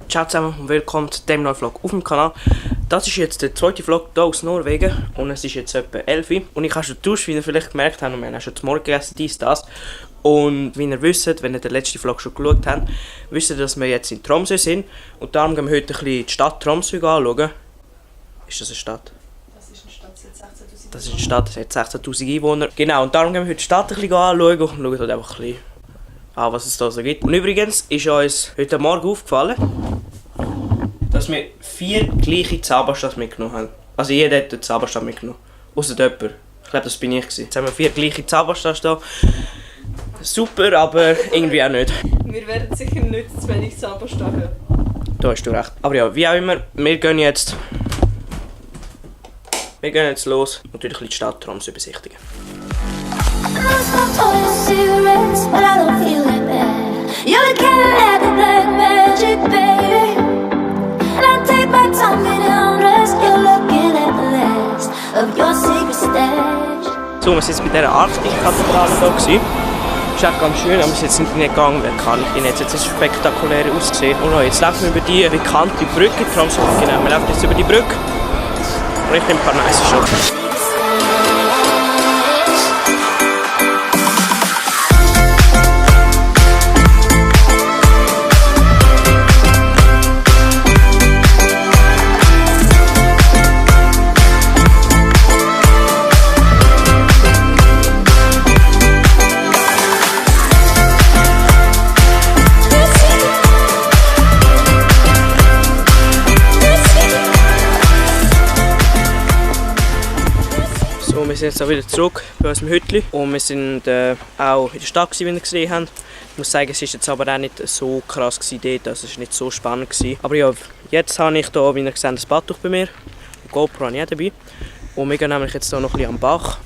Ciao zusammen und willkommen zu dem neuen Vlog auf dem Kanal. Das ist jetzt der zweite Vlog hier aus Norwegen und es ist jetzt etwa 11 Uhr. Und ich habe schon geduscht, wie ihr vielleicht gemerkt habt, und wir haben auch schon zum Morgen gegessen, das. Und wie ihr wisst, wenn ihr den letzten Vlog schon geschaut habt, wisst ihr, dass wir jetzt in Tromsø sind. Und darum gehen wir heute ein bisschen die Stadt Tromsø anschauen. Ist das eine Stadt? Das ist eine Stadt, sie hat 16'000 Einwohner. Das ist eine Stadt, sie hat 16'000 Einwohner. Genau, und darum gehen wir heute die Stadt ein bisschen anschauen und schauen halt einfach ein bisschen an, was es da so gibt. Und übrigens ist uns heute Morgen aufgefallen, dass wir 4 gleiche Zahnpastas mitgenommen haben. Also jeder hat eine Zahnpasta mitgenommen. Ausser jemand. Ich glaube, das bin ich gewesen. Jetzt haben wir 4 gleiche Zahnpastas da. Super, aber irgendwie auch nicht. Wir werden sicher nicht zu wenig Zahnpasta haben. Da hast du recht. Aber ja, wie auch immer, wir gehen jetzt los und ein bisschen die Stadt Tromsø besichtigen. So, wir sind jetzt bei dieser Arktik-Kathedrale hier. Das ist echt ganz schön, aber wir sind jetzt nicht gegangen, weil kann ich nicht. Jetzt hat es spektakulär ausgesehen. Und jetzt laufen wir über die bekannte Brücke. Tromsø, genau, wir laufen jetzt über die Brücke. Und ich nehme ein paar nice Shots. Wir sind jetzt auch wieder zurück bei unserem Hütli und wir sind auch in der Stadt, wie ihr gesehen habt. Ich muss sagen, es war jetzt aber auch nicht so krass dort, also es war nicht so spannend. Aber ja, jetzt habe ich hier, wie ihr seht, ein Badtuch bei mir. GoPro habe ich auch dabei. Und wir gehen nämlich jetzt hier noch ein bisschen am Bach.